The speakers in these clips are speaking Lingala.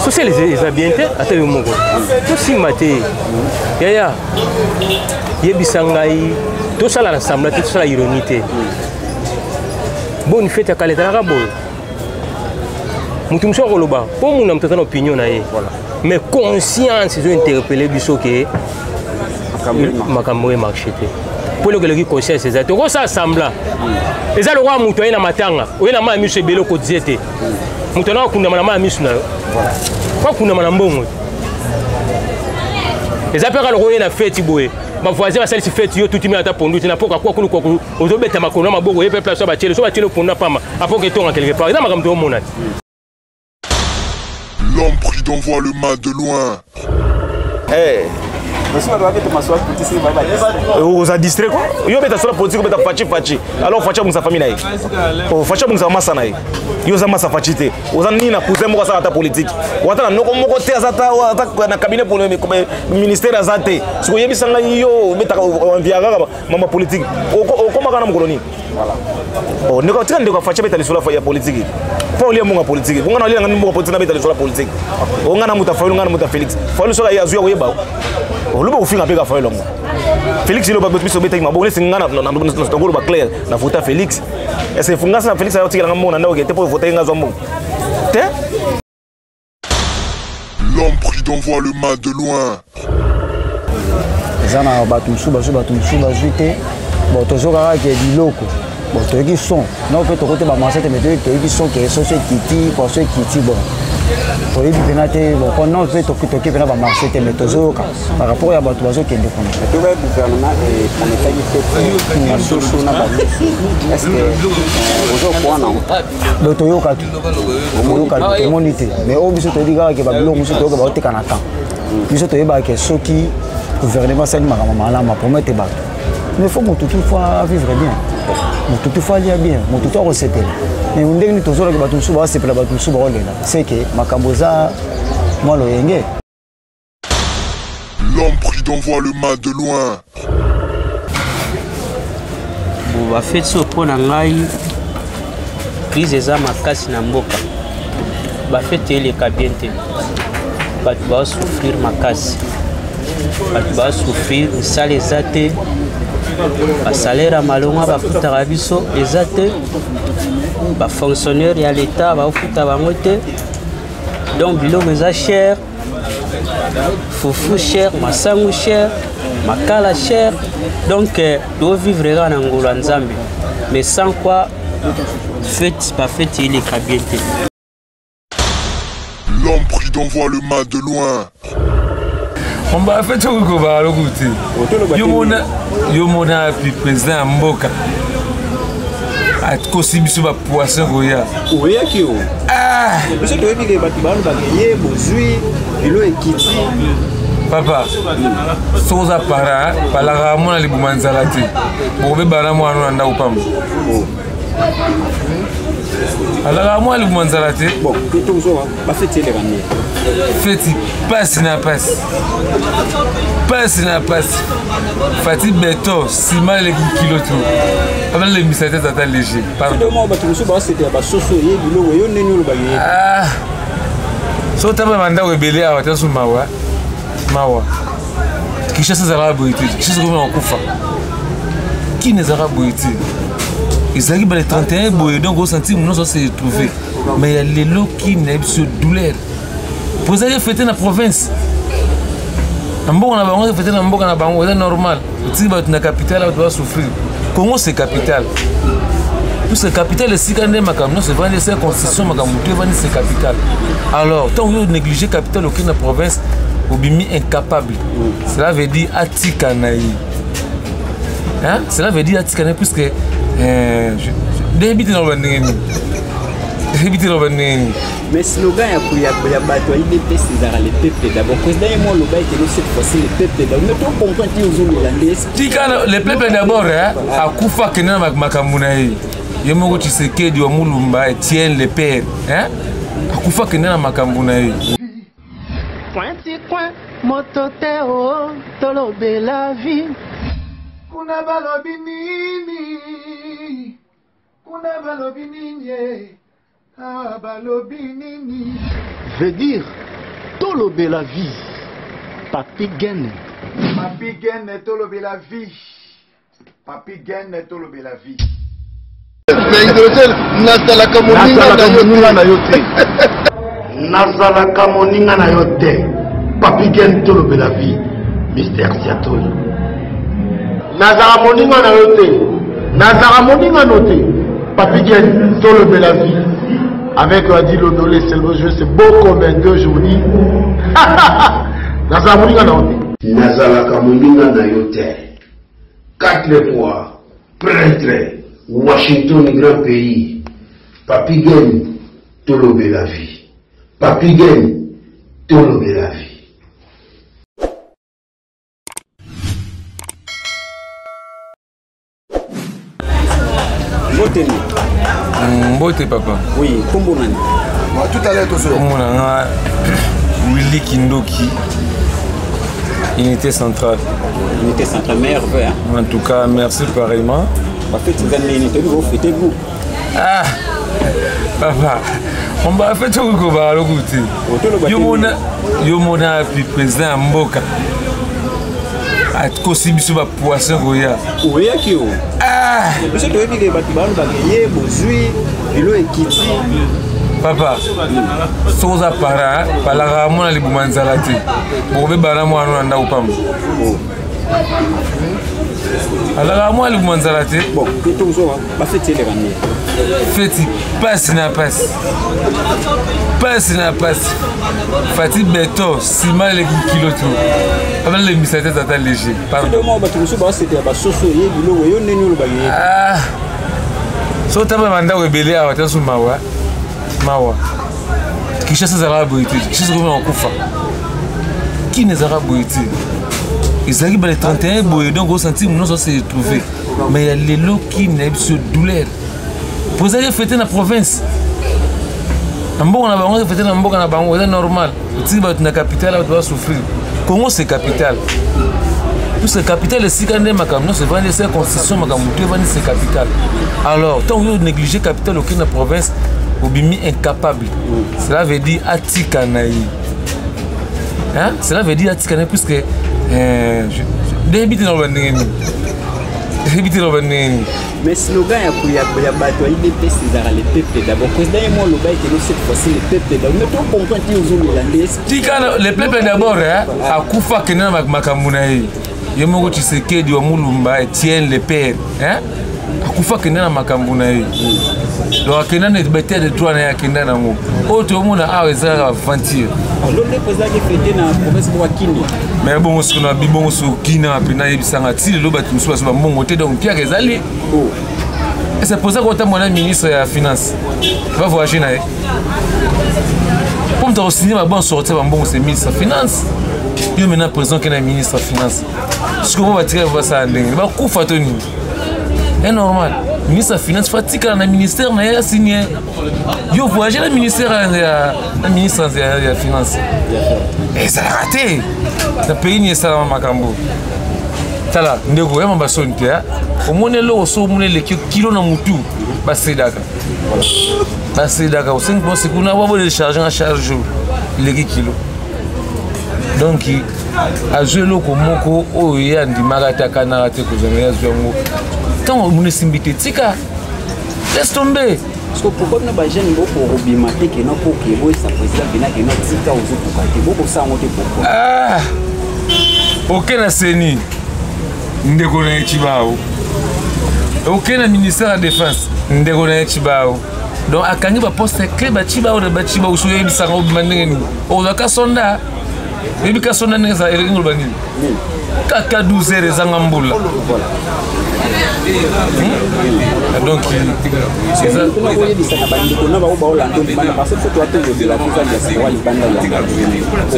Social eza bien te, ata yo moko. Tosimba te. Yaya, yebisa ngai, tosala na semblant te, tosala ironie te. Bonne fête ya kala ezalaka boye. Moto mosusu akoloba mpo muna moto aza na opinion na ye. Mais conscience ezo interpeller biso ke makambo emarche te. Mpo eloko eleki conscience eza te. Okosala semblant. Eza lokola moto aye na matanga, oye na mai ya miso ebele okotize te. Moto wana akundama na mai ya miso na yo. Po akundama na mbongo. Eza mpe kaka lokola oye na feti boye. Ba voisin basalisi feti yo tuti ata pondu te na poka kwa kulu kwa ozobeta makolo na maboko ye mpe place batiele so batiele pondu na pamba apoka etonga quelque part eza makambo toomona te. L'homme prudent voit le mal de loin. Hey. Oza distrait quoi? Yo beta sola politique beta fachi fachi. Alors fachi abungisa famille na ye. Oh fachi abungisa masa na ye. Yo oza masa fachi te. Oza nini na cousin moko asala ata politique. Wata na noko moko te aza ta ata na cabinet pour ministère aza te. Siko yebisa ngai yo betaka enviaka mama politique. Okomaka na mokolo nini? Oh, ndeko tika ndeko afachi abeta lisolo ya politique. Mpo olia mbongo ya politique. Bonga na olia mbongo ya politique na beta lisolo ya politique. Onga na muta Fayulu, nga na muta Félix. Fayulu soki aye azwi akoyeba. Oloba kofinga mpe ka Fayulu yango. Félix iloba biso obetaki maboko neti nga nakoloba clair na vota Félix. Est-ce que nga na Félix ayotikela nga mbongo na ndako te mpo vota ye nga azwa mbongo te? L'homme prudent voit le mal de loin. Eza na bato mosusu bazwi, bato mosusu bazwi te. Bon, tozokaka ke biloko. Bon, toyoki son. Non, mpe tokote ba marché te, mais toyoki son ke soso ekiti, poisson ekiti, bon. Toyebi mpena te, bon, kon non mpe toki mpena ba marché te, mais tozoyoka par rapport ya bato bazokende kuna. Toyoka gouvernement eprometaki fete basoso na balusu. Est-ce que ozokuwa nango? Donc toyokaki, toyokaki, tomoni te. Mais oyo biso toyebi kaka ke babiloko mosusu toyoka baoteka na temps. Biso toyebaka ke soki gouvernement asali makambo malamu apromete bato, mais faut motu tu faut vivre bien, motu tu faut alia bien, motu tu akosepela. Mais ndenge nini tozolaki bato mosusu baosepela, bato mosusu baolela, c'est que makambo eza mwa loyenge. L'homme prudent voit le mal de loin. Bon, ba fête so mpo na ngai crise eza makasi na mboka, ba fête eleka bien te, bato baosouffrir makasi, bato baosouffrir, misala eza te, basalaire ya malonga bafutaka biso eza te, bafonctionnaire ya l'etat baofuta bango te, donc biloko eza cher, fufu cher, masangu cher, makala cher, donc tovivre kaka na ngolu ya Nzambe, mais sans quoi fête ba fête eleka bien te. L'homme prudent voit le mal de loin. On ba fête oyo ba loku te. Yo mona, yo mona puis président ya mboka akosi biso ba poisson koya. Oyaki yo. Ah! Biso toyebi ke bato balobaka ye bozwi bilo ekiti. Papa, soki oza para, balaka mwana libuma nzala te. Bokobebana mwana na ndako pamba. Alaka mwana libuma nzala te. Bon, tozowa bafeti eleka nde. Feti pasi na pasi. Pasi na pasi. Fati beton, ciment eleki kilo trop. Papa lembisa te tata léger. Pardon. Bato mosusu basepela basoso ye biloko yo ndeni olobaki ye. Ah. So taba bandako ebele awa tasu mawa. Mawa. Kinshasa ezalaka boye te. Kinshasa ekomi na kokufa. Kin ezalaka boye te. Ezalaki bale 31 boye donc osentir nyonso se retrouver. Mais ya lelo Kin na biso douleur. Po ezalaki fete na province. Na mboka na bango fete na mboka na bango eza normal. Otiki bato na capitale bato ba souffrir. Congo c'est capital. Puisque capitale esika nde makambo nyonso evandi, esika constitution makambo to evandi, c'est capital. Alors ntango yo néglige capitale okei na province obimi incapable. Cela veut dire atika na ye. Hein? Cela veut dire atika na ye puisque ndeyebi te na loba ndenge nini. Ndeyebi te na loba ndenge nini. Mais slogan ya ya ya bato ya UDPS ezalaka le peuple d'abord. Président ye moko aloba ete no cette fois-ci le peuple d'abord. Mais to comprendre te ozoloba nde. Tika le peuple d'abord hein, akufa akende na makambo na ye. Ye moko Tshisekedi wa Mulumba Etienne le père hein, akufa akende na makambo na ye. Coin ti coin moto te o tolobela vie. Kuna balobi nini? Kuna balobi nini? Ah, balobi nini veut dire tolobela vie papi gene papi gene tolobela vie papi gene tolobela vie mais hydrogène nazalaka moninga na yo te nazalaka moninga na yo te papi gen tolobela vie mister siatoli nazalaka moninga na yo te nazalaka moninga no te papi gen tolobela vie avec Adi Lodolé c'est le jeu c'est beau comme un deux aujourd'hui nazalaka moninga na yo te nazalaka moninga na yo te quatre fois prêtre washington grand pays papi gen tolobela vie papi gen tolobela vie mbote mbote papa oui kombo nani tout à l'heure tozo kombo na nga willy kindoki unité centrale unité centrale meilleur vœu hein? en tout cas merci pareillement bafeti eza nini toyebi bofete vous ah papa omba feti okoki kobala loku te yo mona api président ya mboka akosi biso bapoisson koya oyaki o ah! biso toyebi ke bato balobaka ye bozwi bilo ekiti papa soki oza para balaka mwana libuma nzala te bokobebana mwana na ndako pamba oh. alaka mwa libuma nzala te bafeti eleka nde feti pasi na pasi pasi na pasi fati beton nsima eleki kilo to abalembisa te tata léger pardon bato mosusu basepela basoso ye biloko yo ndeni olobaki ye ah. so otambala bandako ebele awa tasu mawa mawa kinshasa ezalaka boye te kinshasa ekomi na kokufa kini ezalaka boye te ezalaki bale 31 boye donc osanti nyonso ase retrouve mais ya lelo kini na biso douleur po ezalaki fete na province na mboka na bango fete na mboka na bango eza normal otiki bato na capitale bato basouffrir congo c'est capital puisque capital esika nde makambo nyonso evandi esika constitution makambo motu evandi c'est capital alors ntango yo néglige capital okei na province obimi incapable cela veut dire atika na ye hein? cela veut dire atika na ye puisque euh, nayebi te naloba ndenge nini nayebi te naloba ndenge nini mais slogan ya, ya, ya bato ya idps ezalaka le peuple d'abord président ye mo aloba ete no cette fois-ci le peuple d'abord mais to comprendre ti ozolola nde tika le peuple d'abord akufa akende na makambo na ye ye moko tshisekedi wa mulumba etienne le père hein? akufa akenda na makambo na ye donc akenda na bete de droit na ye akenda nango oyo toomona awa eza kaka aventure mais bongo soki na bibongo soki kina mpe nayebisanga ti lelo bato mosusu baso bambongo te donc mpiaka ezali oh. c'est pour ça kotambola na ministre ya finance va voyager na ye mpo moto akosigne babon sortir bambongo c'est ministre ya finance yo maintenant président ke na ministre ya finance sikoyo po batikala basala ndenge bakufa to nini e normal ministre ya finance fo atikala na ministère na ye asigne yo voyage na ministère ya na ministre ya finance ezalaka te na pays nini esalama makambo tala ndeko ya mamba soni te omoni eloko so omoni eleki kilo na motu basedaka basedaka osengi bonse kuna wabole charge na charge eleki kilo donc azwi eloko moko oyo ye andimaka te akanaka te kozwa ye azwi yango ntango omoni esimbi te tika laisse tomber Parce que pourquoi bino bajeune bokobima te keno mpo ke boyesa président mpena keno tika ozokoka te bokosala yango te pourquoi ah! oke na seni ndeko na ye cibao oke na ministère ya défense ndeko na ye cibao donc akangi baposte clé bacibao na bacibao soki oyebisaka obima ndenge nini okozwaka sonda oyebi ka sonda ndenge ezala elingi koloba nini kaka 12 heures ezanga mbula hmm? donc oyebisaka bandeko na bango baolanda libanda parce que foto atolobela koza diaspora libanda ya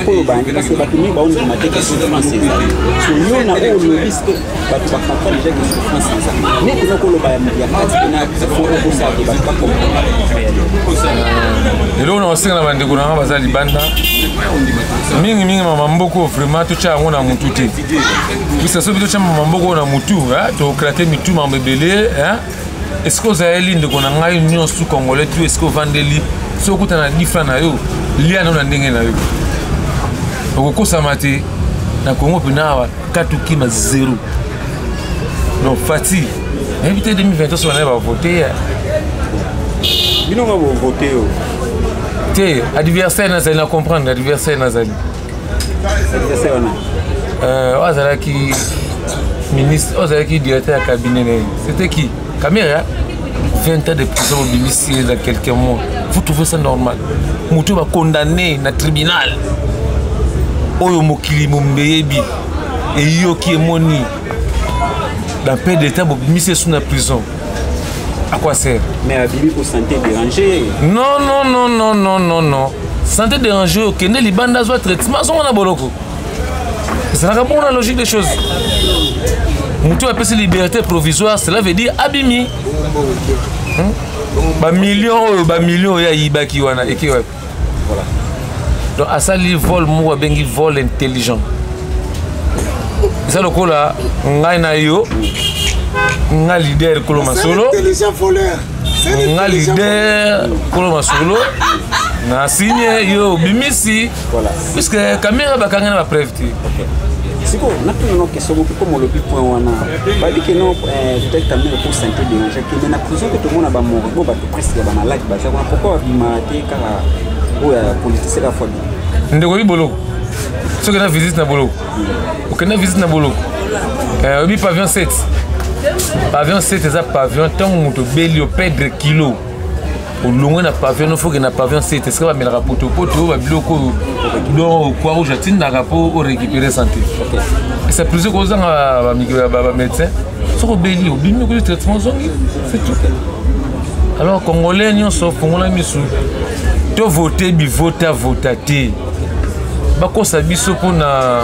okoloba parce que bato mingi baondima te ke souffrance ezali so yo na oyo olobi ce bato bacomprendre déjà ke souffrance eza mais kuna koloba ya kati mpena fo okosala ke bato bacomprendre eloko na kosenga na bandeko na nga baza libanda mingimingi mama mboko vraiment totya yango na mutu te puisa soki totya mama mboko na mutu tokrake mitu mambo ebele. Esika ozaleli ndeko na ngai nyonso congolais tu esika ovandeli soki okuta na difra na yo lia nano na ndenge na yo okokosama te na kongo mpena awa katukima zero donc fati nayebi te 2023 soki banaye bavote ya bino nga bovote yo te adversaire nazali na comprendre adversaire nazali adversaire wana euh, oyo azalaki ministre oyo azalaki directeur ya cabinet na ye c'était qui Kamera 20 ans de prison bobimisi ye dans quelques mois vous trouvez ça normal moto oyo bacondamne na tribunal oyo mokili mombe eyebi eyoki emoni dans peu de temps bobimisi ye su na prison à quoi sert mais abimi pour santé dérangée non non non non non non non santé dérangée okende libanda azwa traitement azonga na boloko ezalaka bongo na logique des choses moto oyo apesi liberté provisoire cela veut dire abimi hmm? bamillion oyo bamillion oyo ayibaki wana eke wapi donc asali vol moko abengi vol intelligent eza lokola ngai na yo nga leader kolo masolo nga leader kolo masolo na signe yo obimisi puisque kamera bakangi na bapreuve te sikoyo natuna no question moko mpo molobi point wana bayebi ke no eh, peut-être kamere pour santé dérange ke mais na prison mpe tomona bamorgo bato presque ya bamaladi baza kuna pourquoi babima te kaka oyo ya politicien kaka fois ndeko oyebi boloko soki na visite na boloko okende visite na boloko eh, oyebi pavillon 7 pavillon 7 eza pavillon ntango moto obeli opedre kilo olongwe na pavillon nofoke na pavillon 7 esika bamelaka potopoto babiloko oyo donc croix rouge atindaka mpo orécupere santé esa prison kozanga bamédecin soki obeli obimi okoki traitement ozongi c'est tout alors congolais nyonso fongola misu tovote bivota vota te bakosa biso mpona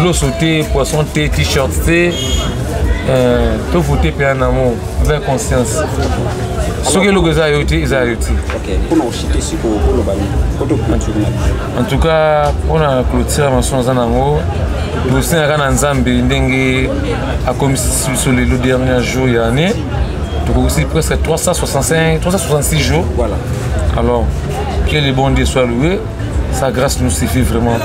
loso te poisson te t-shirt te euh, tovote mpe en amour avec conscience soki eloko eza yo te eza yo te en tout cas mpona clôture maso naza nango tosengaka na nzambe ndenge akomisi biso lelo dernier jour ya année tokokisi presque 365 366 jours voilà. alors que le bon dieu soit loué sa grâce nous suffit vraiment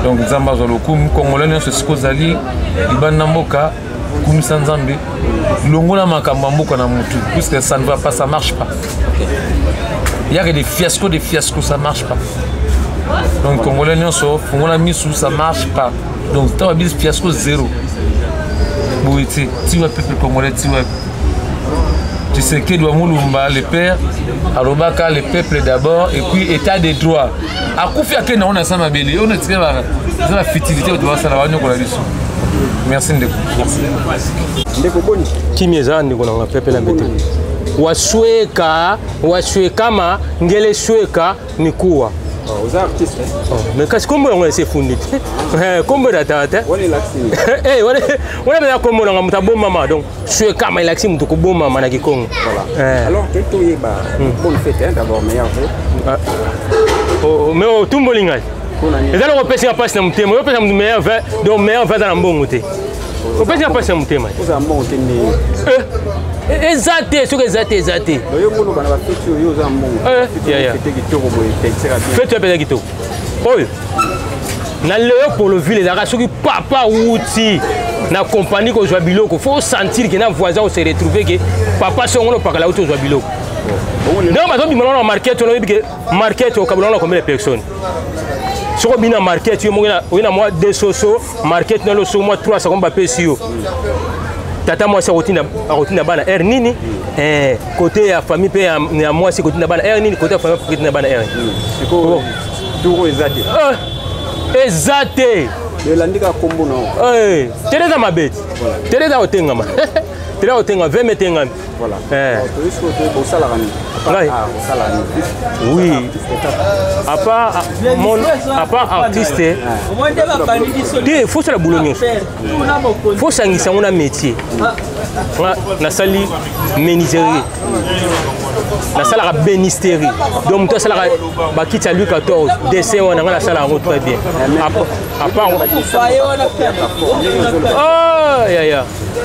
donc nzambe azwa lokumu congolais nyonso esika ozali libanda mboka kumisa nzambe longola makambo ya mboka na mutu puisque ça ne va pas ça marche pas il y a que des fiascos des fiascos ça marche pas donc congolais nyonso fongola misu ça marche pas donc ntango babisi fiasco zéro boye te ti wapi peuple congolais ti wapi Tshisekedi wa Mulumba le père alobaka le peuple d'abord et puis état de droit akufi akende yango na sa mabele oyo natika eza ba futilité bato basala banyokola biso merci ndeko ndeko boni kimi eza ndeko nanga pepe na mbete wasweka waswekama ngele sweka ni kuwa oh, oza artiste oh, mais kasi kombo yango esi efundi te eh, kombo elataka te eh, wana mpenza kombo nanga moto abomama donc swekama elakisi moto kobomama na kikongo eh. alors toyeba hmm. bonne fête hein, d'abord meilleur vœu ah. oh, oh, mais otumboli ngai eza loko opesi nga mpasi na motema oyo opesa moto meilleur vœu donc meilleur vœu aza na mbongo te opesi nga mpasi na motema eh, eza te soki eza te eza te feti oyo mpenza kitoko oyo na leopoloville ezalaka soki papa wuti na kompani kozwa biloko fo osentir ke na voisin ose retrouve ke papa songo nopakala wuti ozwa biloko donc bazobima na market wana oyebi ke market okabola na combien de personnes soki obimi na market yo moko oye na mwa de soso market na loso mwa 3 sakombe bapesi yo tata mwasi akotinda bana heure nini eh, kote ya famille mpe ya mwasi kotinda bana heure nini kote ya famille kotinda bana heure nini turo eza te eh, eza te elandi kaka nkombo na yo eh, tele eza mabe tele eza kotengama tele kotengama veme etengami Voilà. Eh. Osalaka nini? Ngai. Ah, osalaka nini? Oui. À part mon à part artiste. Te faut sala boulot nyonso. Faut sangisa ngo na métier. Nga nasali menuiserie. Nasalaka benisterie, donc moto asalaka bakiti ya Louis 14, dessin wana ngai nasala yango très bien. À part ah, yaya,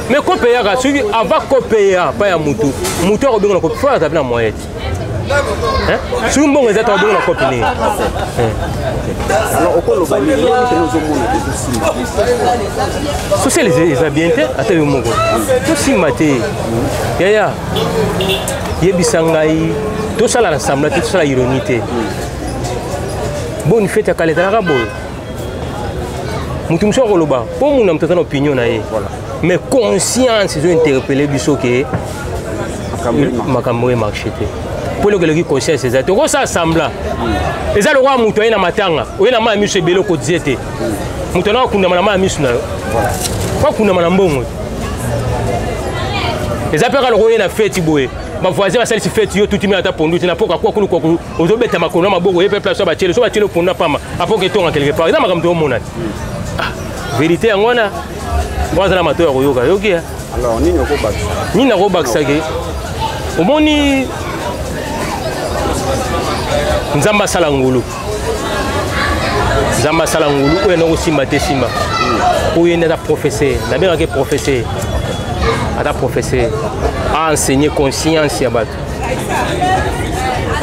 mais kope eyaka soki avant kope eya pa ya motu, motu akobenga na kope fo aza na moyen te. Soki mbongo eza te, akobenga na kope nini? Alors okoloba nini pene ozomona ezosimba? Social eza bien te, ata yo moko tosimba te. Yaya, yebisa ngai, tosala na sembla te, tosala ironie te. Boni fete ya kala ezalaka boye? Moto mosusu akoloba mpo muna moto aza na opinion na ye, mais conscience ezo interpelle biso ke makambo oyo emarche te, mpo eloko eleki conscience eza te. Okosala sembla, eza lokola moto aye na matanga, oye na mai ya miso ebele, okotie te. Moto ana akundama na mai ya miso na yo, po akundama na mbongo. Eza mpe kaka lokola oye na feti boye, bavoisin basalisi feti, yo tuti mi ata pondu te na poka kwa kulu kwa, ozobeta makolo na maboko, ye mpe place oyo batiele, so batiele pondu na pamba, apoka etonga quelque part. Eza makambo toomona te. Vérité yango wana, po aza na matoi ya koyoka, yoki ya. Alors nini okobakisa? Nini nakobakisa ke omoni Nzambe asala ngolu, Nzambe asala ngolu oyo nakosimba te, simba oyo nde aza professeur, nabengaki professeur, ata professeur aenseigner conscience ya bato.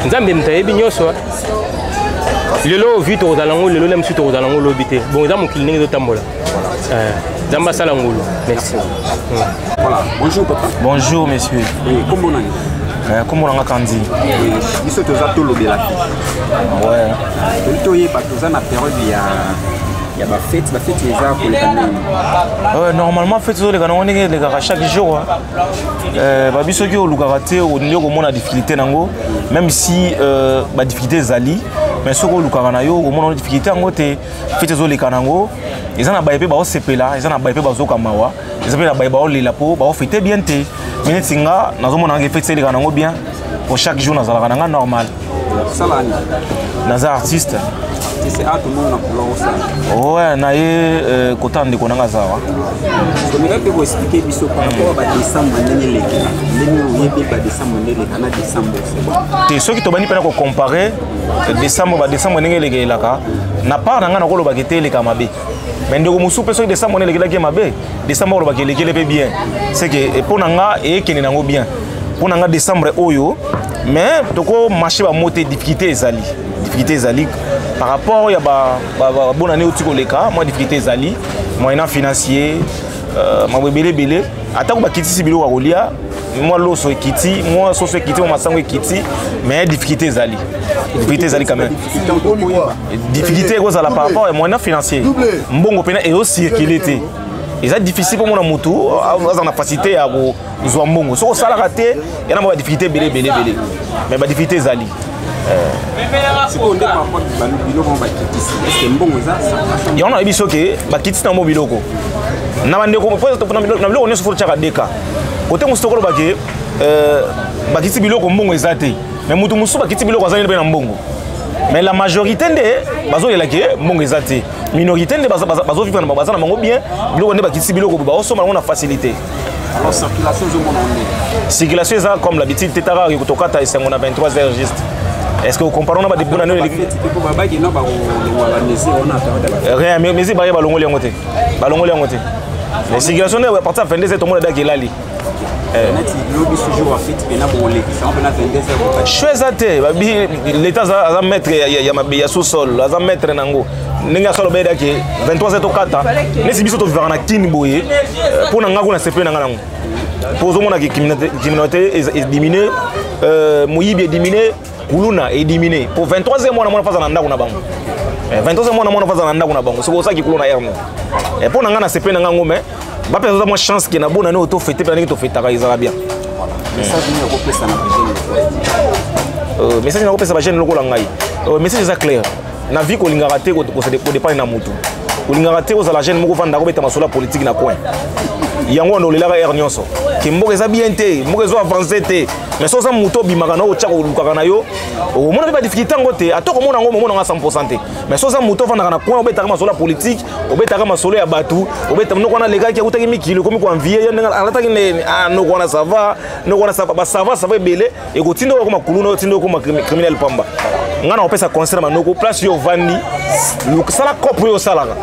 Nzambe moto ayebi nyonso. Lelo ovi tokozala yango lelo, na mosusu tokozala yango lobi te. Bon, eza mokili ndenge ezotambola. Nzambe asala ngolu. Merci. Voilà. Bonjour papa. Bonjour monsieur. Oui, comment nani? Kombo nanga Kandi. Oui, biso toza tolobela te. Ouais. Toli toyeba, toza na période ya bafete, bafete eza koleka ndenge? Ouais, normalement fete ezoleka nango ndenge elekaka chaque jour, hein. Babi soki olukaka te, olingi okomona difficulté nango. Même si badifficulté ezali, mais soki olukaka na yo, okomona difficulté yango te. Fete ezoleka nango, eza na baye mpe baosepela, eza na baye mpe bazoka mawa, eza mpe na baye baolela mpo baofete bien te. Mais neti nga nazomona kaka fete eleka nango bien, po chaque jour nazalaka nanga normal. Osala nini? Naza artiste. C'est art tomona na couleur osala. Ouais, na ye kota ndeko nanga aza awa. Komeka mpe koexplike biso par rapport ya badécembre ndenge elekela, ndenge oyebi badécembre nde eleka na décembre, c'est bon? Te, soki tobandi mpena kocompare décembre, badécembre ndenge elekelaka, na part na ngai nakolobaka ete eleka mabe. Mais ndeko mosusu mpe soki décembre wana elekelaki ye mabe, décembre olobaka elekele mpe bien. C'est que mpo na nga eyekende nango bien mpo na nga décembre oyo. Mais tokomarche bamo te, difficulté ezali, difficulté ezali par rapport ya babonne année oti koleka. Mwa difficulté ezali moyen financier, mambo ebele ebele. Atako bakitisi biloko ya kolia, mwa loso ekiti, mwa soso ekiti, mwa masango ekiti, mais difficulté ezali, difficulté ezali quand même. Difficulté ekozala par rapport ya moyen financier, mbongo mpena ezocircule te. Eza difficile mpo mona motu aza na facilité ya kozwa mbongo. Soki osalaka te, ya na mwa badifficulté ebele ebele ebele, mais badifficulté ezali. Sikoyo nde par rapport biloko yango bakitisi, est-ce mbongo eza? Yango nayebi soki bakitisi nango biloko na bandeko na biloko nyonso, fo tiaka deka kote mosusu. Tokoloba ke bakitisi biloko, mbongo eza te, mais motu mosusu bakitisi biloko, aza nini mpe na mbongo. Mais la majorité nde bazolela ke mbongo eza te, minorité nde bazovivre, baza na bango bien. Biloko nde bakitisi biloko, baosomba yango na facilité. Alors circulation ozomona ndenge? Circulation eza comme l'habitude te, taka tokata esengo na 23 heures juste. Est ce que ocompare na badebona nini? Rien, mesure baye balongoli yango te, balongoli yango te. Mais circulation nde à partir ya 22 heures tomona daki elali. Choix eza te. Babi l'état aza maître ya mabe ya sous-sol, aza maître nango ndenge asolo bayedaki 23 heures tokata. Neti biso tovivaka na Kini boye, mpo na nga kuna sepe na nga nango, mpo ozomonaka criminalité ediminue, moyibi ediminue, kuluna ediminue, po 23 heures mwana mwana faza na ndako na bango, 23 heures mwana mwana faza na ndako na bango. Soki osaki kuluna heure moko, mpo na nga na sepe na nga ngo, mais bapesa oza mwa chance ke na bona nde tofete mpe na ndenge tofetaka ezala bien. Message nini okopesa na bajeune? Message nakopesa bajeune lokola ngai, message eza clair: na vie kolingaka te kodépendre na motu. Olingaka te ozala jeune moko ovanda kobeta masolo ya politique na coin. Yango wana olelaka heure nyonso ke mboka eza bien te, mboka ezo avance te. Mais soki oza moto obimaka na yo, otyaka olukaka na yo, okomona mpe badifficulté yango te. Ata okomona yango, omomona yango 100 te. Mais soki oza moto ofandaka na coin, obetaka masolo ya politique, obetaka masolo ya bato, obeta noko wana alekaki, akutaki mikili, okomi koenvie ye ndenge alataki ndenge, ah, noko wana ça va, noko wana ça va, ba ça va, ça va ebele, ekotinda oyo okoma kuluna, otinda oyo okoma criminel pamba. Ngai na kopesa conseil na manoko, place yo ovandi, sala cope oyo osalaka.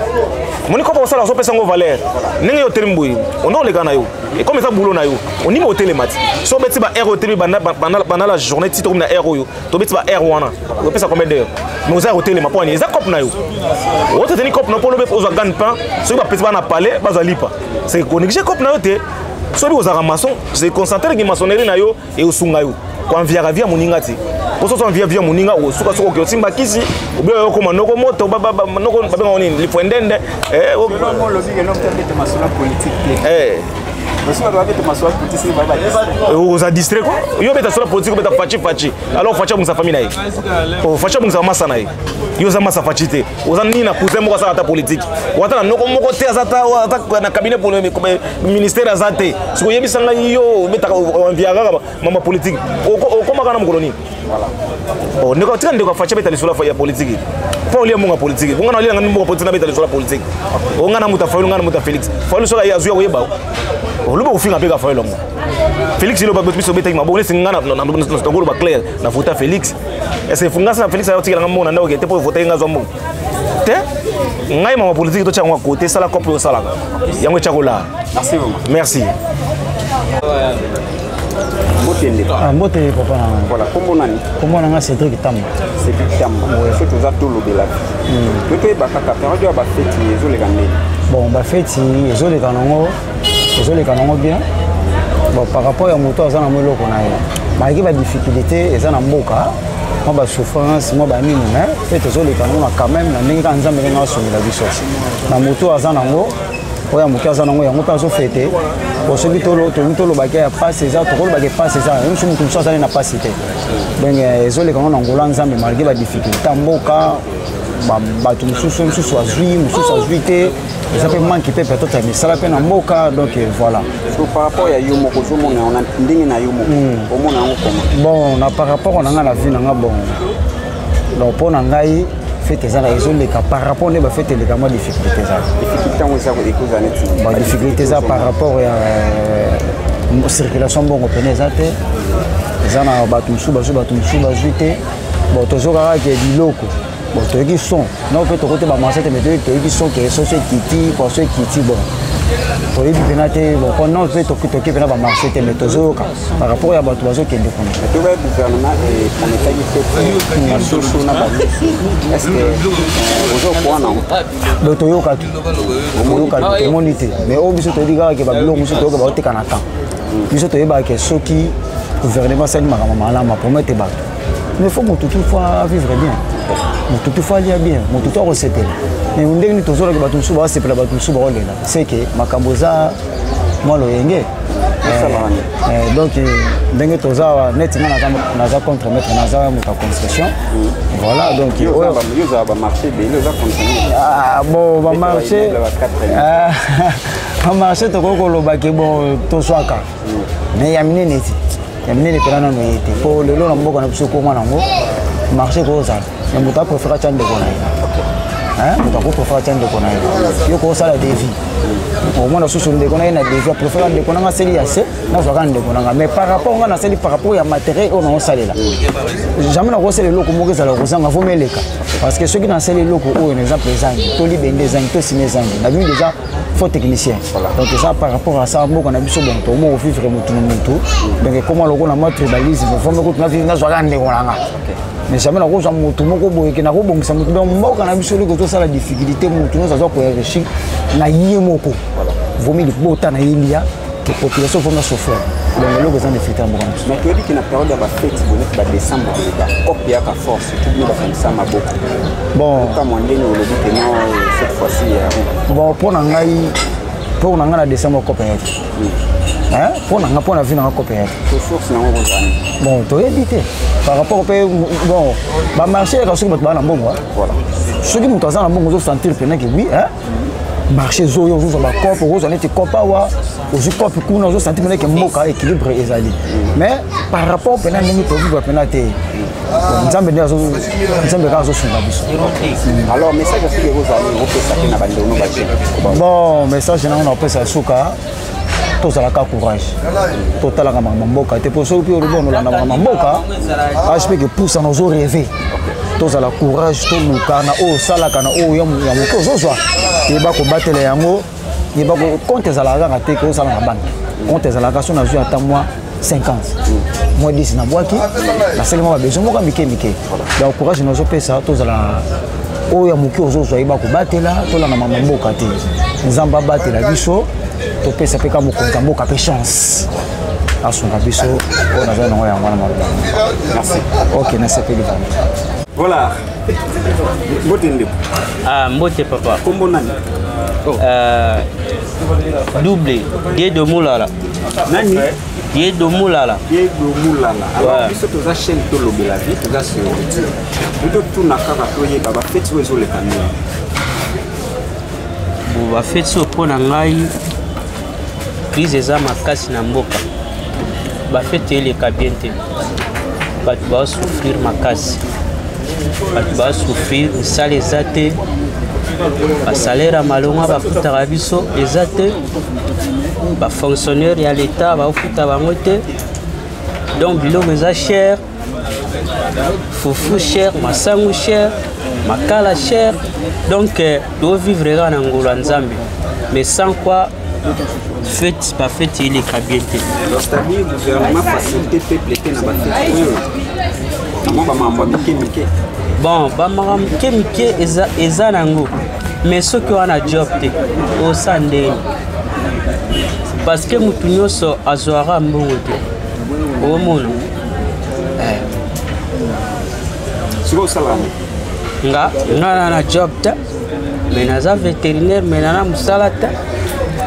Moni cope osalaka, ozopesa yango valeur. Ndenge yo otelemi boye, onda oleka na yo. Et comme eza boulot na yo, ondimi otelema ti. So obeti ba heure otelemi banda la journée ti tokomi na heure oyo, tobeti ba heure wana, opesa combien d'heure? Mais oza ya kotelema mpo nini? Eza cope na yo. Oteteni cope na yo mpo olobi ozwa gagne pain, soki bapesi bana palais bazwa lipa. C'est ko négliger cope na yo te. Soki ozalaka maçon, c'est concentrer ki maçonnerie na yo ekosunga yo. Koenviaka vie ya moninga te. Po soki oenvia vie ya moninga, osuka soki oke osimba kisi, obi oyo okoma noko moto, noko babengaka nini, lifwendende. Oza distrait quoi. Yo obeta solo politique, obeta faci faci. Alors faci abongisa famille na ye. Oh, faci abongisa masa na ye. Yo oza masa faci te. Oza nini na cousin moko asala ata politique. Oza na noko moko te, aza ata na cabinet pour ministère aza te. Soki oyebisa ngai yo obetaka enviaka kaka mama politique, okomaka na mokolo nini? Oh, ndeko tika ndeko afaci abeta lisolo ya politique. Mpo olia mbongo ya politique. Bongo na olia ngai mbongo ya politique nabeta lisolo ya politique. O ngai na moto ya Fayulu, ngai na moto ya Félix. Fayulu soki aye azwi ya koyeba. Oloba kofinga mpe ka Fayulu yango. Félix iloba biso obetaki maboko neti ngai nakoloba clair na vota Félix. Est-ce que ngai na Félix ayotikela ngai mbongo na ndako te mpo vota ye ngai azwa mbongo te? Ngai mama politique totya yango kote, sala kope osalaka yango etya kolaa. Merci. Mbote ndeko. Ah, mbote papa na ngai. Voilà, kombo nani? Kombo na ngai Cédric Tamba. Cédric Tamba. Ouais. Soki toza tolobela. To toyeba kaka période ya bafeti ezoleka ndenge. Bon, bafeti ezoleka nango, ezoleka nango bien. Bon, par rapport ya moto aza na mwa eloko na ye. Malgré ba difficulté eza na mboka, mwa ba souffrance, mwa ba nini, mais fete ezoleka nango na quand même na ndenge kaka Nzambe ndenge asungela biso. Na moto aza nango, oyo ya moke aza nango yango mpe azofete. Bon, soki tolingi tolobaki ya pasi eza, tokolobaki pasi eza ye mosusu, moto mosusu azali na pasi te. Donc ezoleka ngo na ngolu ya Nzambe malgré badifficulté ya mboka, bato mosusu, mosusu azwi, mosusu azwi te, eza mpe manque mpe peut-être ya misala mpe na mboka. Donc voilà. So par rapport ya yo moko, ozomona yango na ndenge na yo moko, omona yango comment? Bon, na par rapport na ngai na vie na ngai, bon, donc mpo na ngai fete eza na ezoleka par rapport nde bafete eleka, mwa difficulté eza. Difficulté yango eza ekozala neti? Ba difficulté eza par rapport ya circulation mbongo pene eza te, eza na bato mosusu bazwi, bato mosusu bazwi te. Bon, tozokaka ke biloko, bon, toyoki son nao mpe tokote bamarché te, mais toyoki son ke soso ekiti, poisson ekiti. Bon, toyebi mpena te, bon, mpo non mpe toki mpena bamarché te, mais tozoyoka par rapport ya bato bazokende kuna. Toba gouvernement eprometaki fete basoso na balusu, est ce que ozokoa nango? Donc toyokaki, toyokaki, tomoni te. Mais oyo biso toyebi kaka ke babiloko mosusu toyoka baoteka na temps. Biso toyebaka ke soki gouvernement asali makambo malamu, apromete bato, mais faut motu tu faut vivre bien, motu tu faut alia bien, motu tu akosepela. Mais ndenge nini tozolaki bato mosusu baosepela, bato mosusu baolela, c'est que makambo eza mwa loyenge. Donc ndenge toza awa, neti nga naza contre maître, naza moto ya construction. Voilà, donc ozala bamarché ebele, oza Ah, bon, bamarché, bamarché tokoki koloba ke bon, tozwaka, mais ya minene te, ya minene mpena nano ye te. Mpo lelo na mboka na biso ekoma nango marché kozala, mais moto apréféré atya ndeko na ye, moto akopréféré atya ndeko na ye. Yo kosala devis, omona susu ndeko na ye na devis, apréféré ndeko nanga aseli ya se, nazwaka ndeko nanga. Mais par rapport nga nasali par rapport ya matériel oyo naosalela, jamais nakosala eloko moko ezala kozanga vomi eleka, parce que soki nasali eloko oyo, na exemple ezangi to libende ezangi to sima ezangi, nabimi déjà faux technicien. Donc eza par rapport à ça. Mboka na biso, bon, tokomo kovivre motu na motu. Donc ekoma lokola mwa tribalisme, vomi kutu nazwaka ndeko nanga, mais jamais nakozwa motu moko boye ke nakobongisa motu. Donc mboka na biso eloko tozosala difficulté, motu nyonso azwa koenrichir na ye moko, vomi libota na ye lia, ke population vomi asouffrir. Donc eloko eza difficulté ya mboka na biso. Mais toyebi ke na période ya bafete boneti badécembre boye, bacope yaka force, surtout bino bakangisa maboko. Bon, kamwa ndenge olobi ke non, cette fois-ci? Bon, mpo na ngai, mpo na ngai na décembre cope yaki, mpo na ngai, mpo na vie nanga, cope yaki. Source nango kozala? Bon, toyebi te par rapport mpe, bon, bamarché yaka soki bato baa na mbongo, Soki moto aza na mbongo ozosentir mpena ke oui, hein? Marché ezoya, ozozwa bacope, okozwa neti cope awa, ozwi cope kuna, ozosentir mpena ke mboka équilibre ezali. Mais par rapport mpena ndenge tovivre mpena te, Nzambe nde Nzambe kaka azosunga biso. Alors message soki ekozala nini opesa mpe na bandeko no bajeune? Bon, message nango naopesa suka, tozalaka courage, totalaka makambo mboka te, mpo soki mpe olobi onolanda makambo mboka age mpe kepusana, ozo rêve. Tozala courage, toluka na oyo osalaka, na oyo ya moke ozozwa, yeba kobatela yango, yeba compte ezalaka kaka te kozala na banque. Compte ezalaka so nazwi ata mwa 50, mwa 10, nabwaki, nasali mwa babesoin moko mike mike. Donc courage nazopesa, tozala oyo ya moke ozozwa, yeba kobatela, tolanda mama mboka te. Nzambe abatela biso, topesa mpe ka mokonzi ya mboka mpe chance asunga biso. Oyo naza nango yango wana maloba. Merci. Ok, nasepeli vraiment. Voilà, mbote ndeko. Ah, mbote papa. Kombo nani? Oh. Double Diedo Mulala. Nani? Diedo Mulala. Diedo Mulala. Alors ouais. Biso toza chaîne Tolobela Vie, toza sur YouTube. Totuna kaka toyeba bafeti oyo ezoleka ndenge. Bo bafeti oyo, mpo na ngai crise eza makasi na mboka, bafeti eleka bien te, bato baosouffrir makasi, bato baosouffrir, misala eza te, basalaire ya malonga bafutaka biso eza te, bafonctionnaire ya leta baofuta bango te, donc biloko eza cher, fufu cher, masangu cher, makala cher, donc tovivre kaka na ngolo ya Nzambe, mais sans quoi fête, bafete eleka bien te. C'est-à-dire gouvernement facilité peuple te na bafete oyo, na mwa bamambo ya mike mike? Bon, bamakambo mike mike eza, eza nango, mais soki wana job te, osa ndeni, parce que motu nyonso azwaka mbongo te, omona. Sikoyo osala? Nga na na job te, mais naza vétérinaire, mais nana mosala te.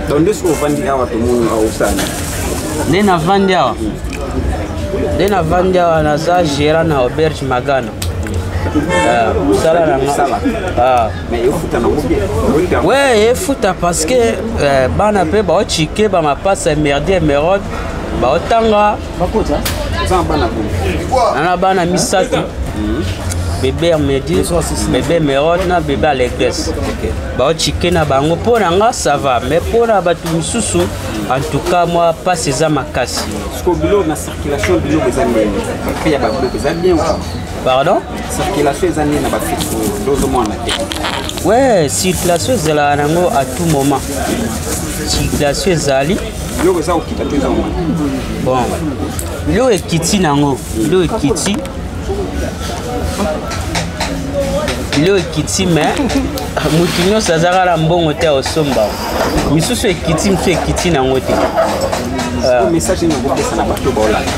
Donc nde soki ovandi awa, tomoni osala? Nde navandi awa, nde navandi awa, naza gérant na auberge Magana. Mosala na nga. Mais efuta nango bien? Ouais, efuta, parce que bana mpe baotike bamapasa, merdi, émeraude, baotanga. Nana bana misato: bébé Hermedi, bébé Merode na bébé Allegres. Baotike na bango. Mpo na nga ça va, mais mpo na bato misusu, en tout cas mwa mpasi eza makasi. Siko biloko na circulation, biloko eza ndenge, prix ya babiloko eza bien? Pardon? Circulation eza ndenge na bafete oyo nde ozomona te? Ouais, circulation ezalaka nango à tout moment, circulation ezali. Biloko eza kokita to eza? Bon, biloko ekiti nango, biloko ekiti, biloko ekiti, mais motu nyonso azaka na mbongo te osomba. Misusu ekiti, misusu ekiti nango te. Message nini okopesa na bato baolanda?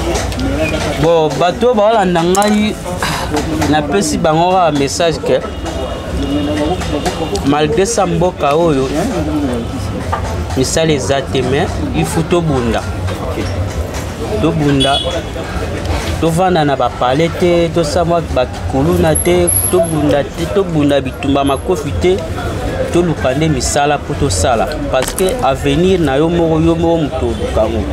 Bon, bato baolanda ngai, napesi bango kaka message ke malgré sa mboka oyo misala eza te, mais il faut tobunda, tobunda, tovanda na bapale te, tosala bakikuluna te, tobunda te, tobunda bitumba makofi te, toluka nde misala mpo tosala, parce que avenir na yo moko, yo moko moto oluka yango.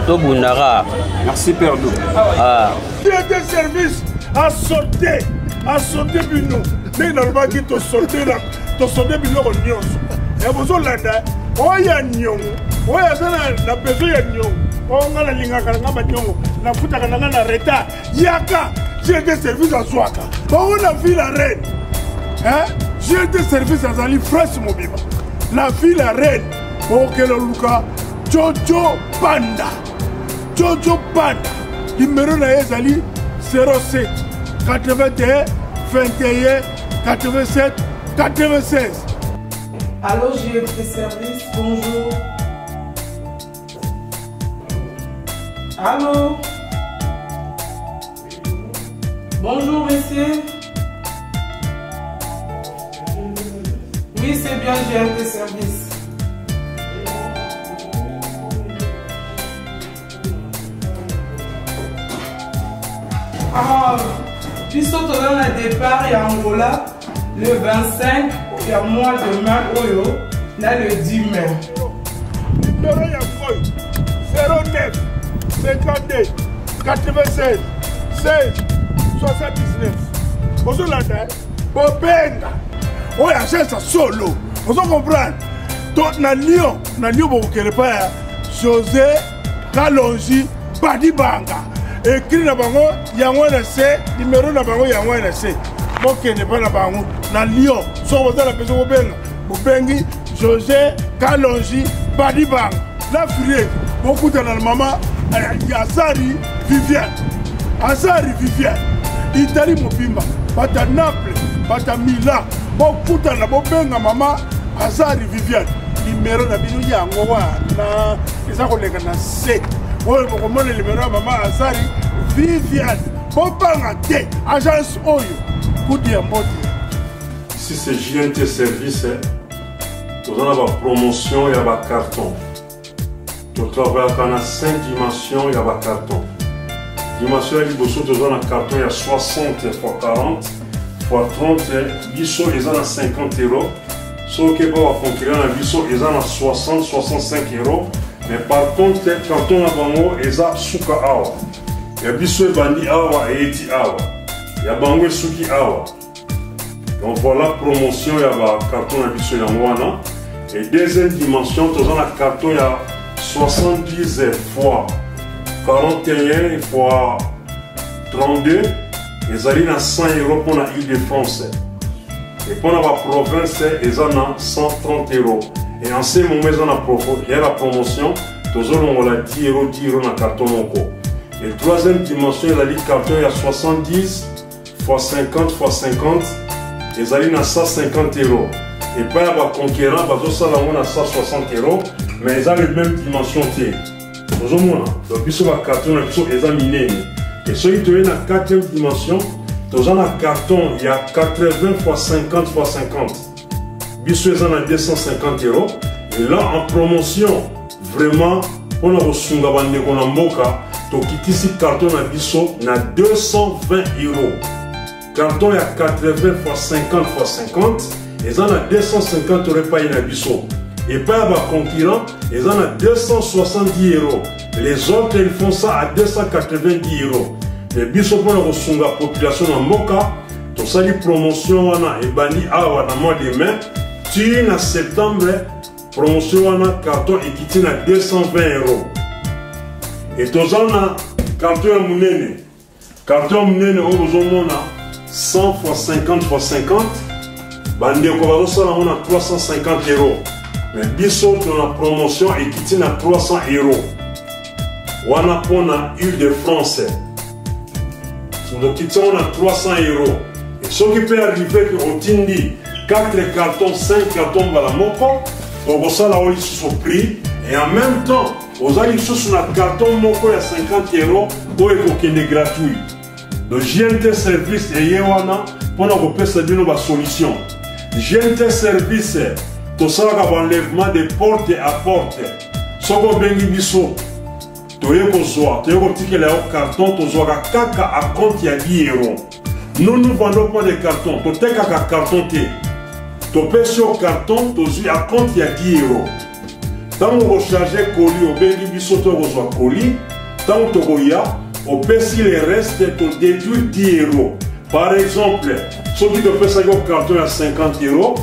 Tobundaka. Merci, père. De service asorte, asorte bino ndenge nalobaki, tosorte, tosorte biloko nyonso ya bozolanda. Oyo ya niongo, oyo aza na besoin ya niongo, oyo nga nalingaka na nga baniongo, nafutaka na nga na retard, yaka GD Service, azwaka bango na ville ya reine. GD Service azali fresh mobimba na ville ya reine. Okele oluka Jojo Panda, Jojo Panda, numéro na ye ezali 07 81 21 87 96. Allô, GFT Service, bonjour. Allô? Bonjour, monsieur. Oui, c'est bien GFT Service. Ah, Biso toza na départ ya Angola le 25 ya mois de mai oyo na le 10 mai. Numéro ya oyo 09 52 96 16 79 ozolanda bobenga oyo agence ya solo ozo comprendre to na lyon na lyon bokokende epai ya josé kalonji badibanga ekri na bango yango na se nimero na bango yango na se bokende mpa na bango na lyon soki boza na besoin kobenga bobengi josé kalonji badibanga na frie bokutana na mama eh, azari viviane azari viviane italie mobimba bata naples bata milan bokutana bobenga mama azari viviane nimero na bino yango wana eza koleka na se oyo bokomona nimero ya mama azari viviane bobanga te agence oyo kudu ya mbote. Ici c'est JNT Service, toza na bapromotion ya bacarton. Totravayaka na 5 dimension ya bacarton. Dimension ya liboso, toza na carton ya 60 x 40 x 30. Biso eza na 50 euro. Soki mpo baconcurrent na biso eza na 60 65 euro, mais par contre carton na bango eza suka awa, ya biso ebandi awa eyeti awa, ya bango esuki awa. Donc voilà promotion ya bacarton na biso yango wana. Et deuxième dimension, toza na carton ya 70 fois 41 fois 32, ezali na 100 euro mpona Ile de France, et mpona baprovince eza na 130 euro. Et en ce moment eza na ya la promotion, tozolongola 10 euro 10 euro na carton moko. Et troisième dimension ezali carton ya 70 fois 50 fois 50, ezali na 150 euro. Epai ya baconquérant bazosala yango na 160 euro, mais eza le même dimension te, ozomona. Donc biso bacarton na biso eza minene. Et soki toye na quatrième dimension, toza na carton ya 80 fois 50 fois 50, biso eza na 250 euro. Et là en promotion vraiment mpona kosunga bandeko na mboka, tokitisi carton na biso na 220 euro. Carton ya 80 fois 50 fois 50 eza na 250 euro epai na biso. Epai ya baconcurrent eza na 270 euros, les autres ils font ça à 290 euros. Mais biso mpona kosunga population na mboka, tosali promotion wana ebandi awa na mois de mai ti na septembre. Promotion wana, carton ekiti na 220 euros. E toza na carton ya monene, carton ya monene oyo bozomona 100 fois 50 fois 50, bandeko bazosala yango na 350 euros, mais biso tona promotion ekiti na 300 euros wana mpona Ile de France, tokiti yango na 300 euros. E soki mpe arrive ke otindi 4 carton 5 carton mbala moko, tokosala oyo lisusu prix, et en même temps oza lisusu na carton moko ya 50 euro oyo ekokende gratuit. Donc GNT Service eye wana mpona kopesa bino basolution. GNT Service tosalaka baenlèvement de porte à porte. Soki obengi biso, toye kozwa, toye kotikela yo carton, tozwaka kaka a compte ya 10 euro. Nous nous vendons pas de carton, totekaka carton te. Topesi yo carton, tozwi a compte ya 10 euro. Ntango okocharge koli, obengi biso, to kozwa koli. Ntango tokoya, opesi le reste, todéduire 10 euro. Par exemple, soki topesaki yo carton ya 50 euro,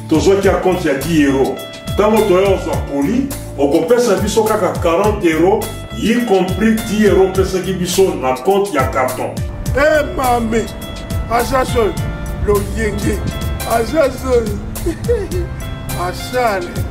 tozwaki ya compte ya 10 euro, ntango toya kozwa koli, okopesa biso kaka 40 euro, y compris 10 euro opesaki biso na compte ya carton. E mame, agence oyo loyenge, agence oyo asale.